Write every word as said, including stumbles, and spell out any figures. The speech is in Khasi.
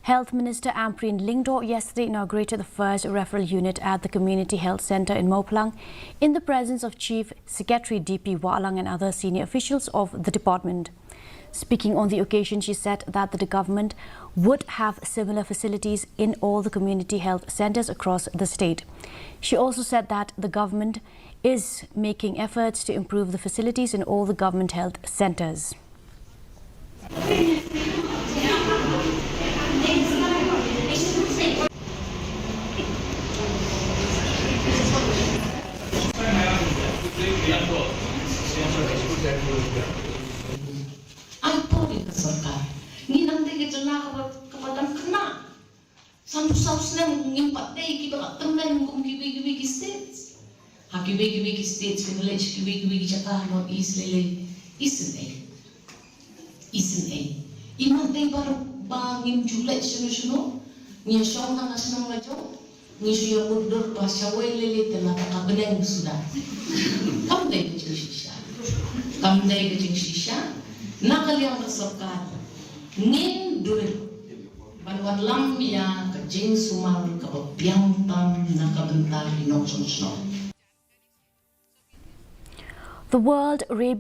Health Minister Ampareen Lyngdoh yesterday inaugurated the first referral unit at the Community Health Centre in Mawphlang in the presence of Chief Secretary D P Wahlang and other senior officials of the department. Speaking on the occasion, she said that the government would have similar facilities in all the community health centres across the state. She also said that the government is making efforts to improve the facilities in all the government health centres. Ai por ïa ka sorkar. Ngi nang dei ka jylla kaba, kaba dang khynnah. Sanphew saw snem ngim pat dei kiba la tymmen kum kiwei kiwei ki states. Ha kiwei kiwei ki states, ki village, kiwei kiwei ki jaka North East lei lei. Isynei. Isynei. Imat dei ba, ba ngim ju leit shano shano. Ngi ïa shong ha nga shnong nga jong. Ngi shu ïa mutdur ba shawei lei lei te la ka bneng suda. Kam dei ka jingshisha. Kam dei ka jingshisha. Na ka liang ka sorkar ngin duwai ban wanlam ïa ka jingsumar kaba biang tam na ka bynta ki nongshong shnong. The World Rabies